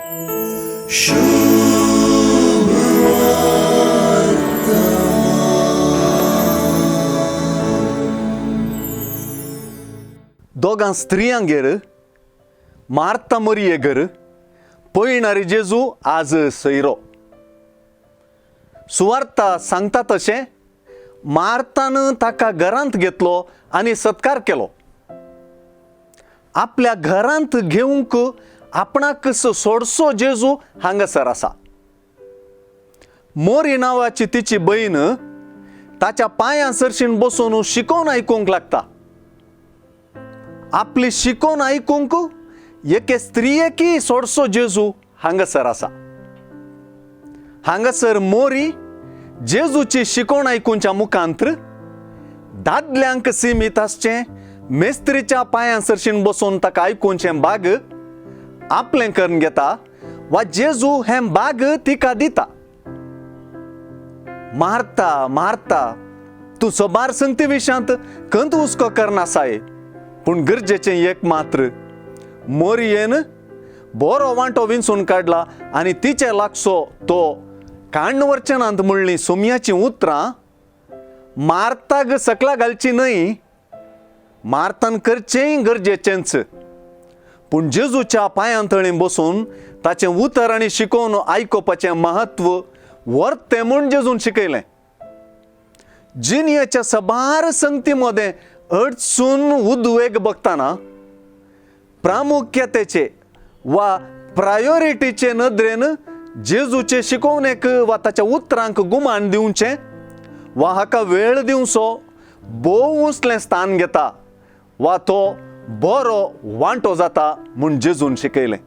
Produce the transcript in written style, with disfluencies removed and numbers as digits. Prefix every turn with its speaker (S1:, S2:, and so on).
S1: दोगां स्त्रियांगेर मार्ता मरियेगर पयणारी जेजू आज सैरो. सुवार्ता सांगता तशें मार्तान ताका घरांत घेतलो आनी सत्कार केलो. आपल्या घरांत घेवंक आपणाक सोडसो जेजू हांगासर आसा. मोरी नांवाची तिची बहीण ताच्या पांयां सरशीन बसून शिकोवन आयकूंक लागता. आपली शिकोवन आयकूंक एके स्त्रियेकी सोडसो जेजू हांगासर आसा. हांगासर मोरी जेजूची शिकोवण आयकुच्या मुखांत्र दादल्यांक सिमीत आसचें मेस्त्रीच्या पांयां सरशीन बसून ताका आयकुचें बाग आपलें करून घेता वा जेजू हें बाग तिका दिता. मारता मारता तूं सबार संगती विशांत खंत हुस्को करनासाय, पूण गरजेचें एक मात्र मोरयेन बरो वांटो विंचून काडला आनी तिचे लागसो तो काण्ण वरचेनात म्हणलीं सोमयाचीं उतरां मार्ताक सकला घालची न्हय. मार्तान करचेंय गरजेचेंच, पूण जेजूच्या पांयां तळी बसून ताचें उतर आनी शिकोवन आयकुपाचें म्हत्व वर्तें म्हूण जेजून शिकयलें. जिणयेच्या सबार संगती मदें अडचून उद्वेग बघतना प्रामुख्यतेचे वा प्रायोरिटीचे नदरेन जेजूचे शिकोवणेक वा ताच्या उतरांक गुमान दिवचें वा हाका वेळ दिवचो भोव उंचलें स्थान घेता वा तो बरो वांटो जाता म्हूण जेजून शिकयलें.